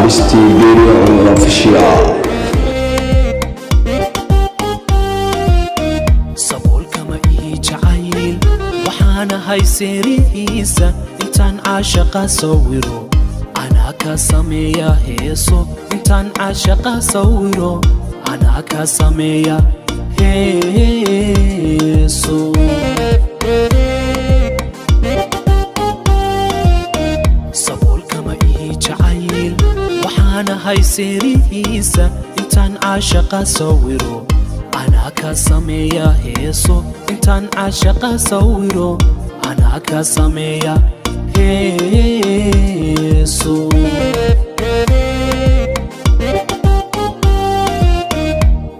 Saaristii Geeriyo Cumar Official. Saboolkama ii jacayl, waxaanahay seerihiisa. Intaan caashaqa sawiro, anaa ka sameeya heeso. Intaan caashaqa sawiro, anaa ka sameeya heeso. Saboolkama ii jacayl, waxaanahay seerihiisa. Intaan caashaqa sawiro, anaa ka sameeya heeso. Intaan caashaqa sawiro, anaa ka sameeya heeso.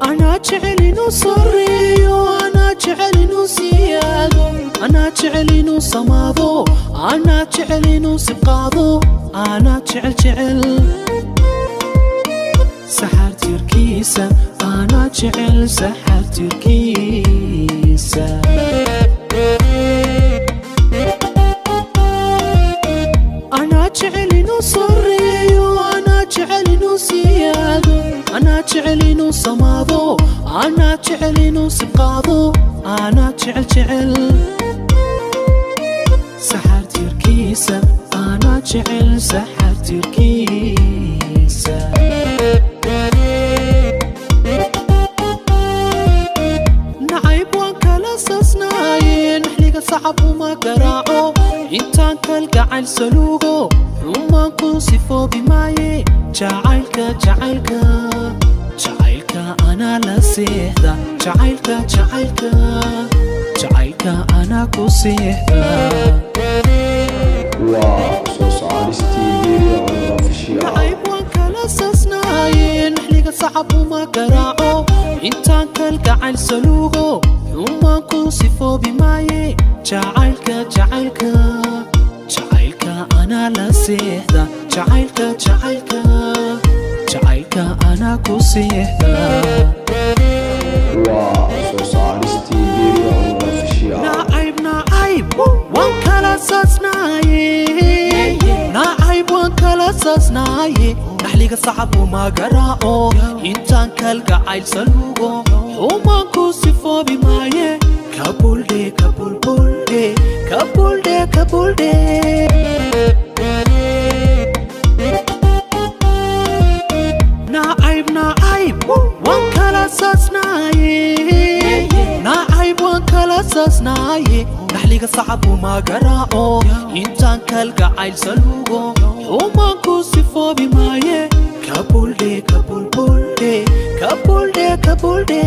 Anaa jecel inuu sarreeyo, anaa jecel inuu siyaado, anaa jecel inuu samaado, anaa jecel inuu sibqaado, anaa jecel jecel saxaartirkiisa, anaa jecel saxaartirkiisa. Anaa jecel inuu sarreeyo, anaa jecel inuu siyaado, anaa jecel inuu samaado, anaa jecel inuu sibqaado, anaa jecel jecel saxaartirkiisa, anaa jecel saxaartirkiisa. Nacayb waan kala sasnaaye, naxliga sacab uma garaaco. Intaan kalgacayl saluugo, xumaan ku sifoobi maaye. Jacaylka jacaylka jacaylka anaa la seexda, jacaylka jacaylka jacaylka anaa ku seexda. Waa soo saaristii Geeriyo Cumar Official. Nacayb waan kala sasnaaye, naxliga sacab uma garaaco. Intaan kalgacayl saluugo, xumaan ku sifoobi maaye. Jacaylka jacaylka jacaylka anaa la seexda, jacaylka jacaylka jacaylka anaa ku seexda. Waa soo saaristii Geeriyo Cumar Official. Nacayb nacayb waan kala sasnaaye, nacayb waan kala sasnaaye, naxliga sacab uma garaaco. Intaan kalgacayl saluugo, xumaan ku sifoobi maaye. Kabuldhe kabulbuldhe kabuldhe kabuldhe. Nacayb nacayb waan kala sasnaaye, nacayb waan kala sasnaaye, naxliga sacab uma garaaco. Intaan kalgacayl saluugo, xumaan ku sifoobi maaye. Kabuldhe kabulbuldhe kabuldhe kabuldhe.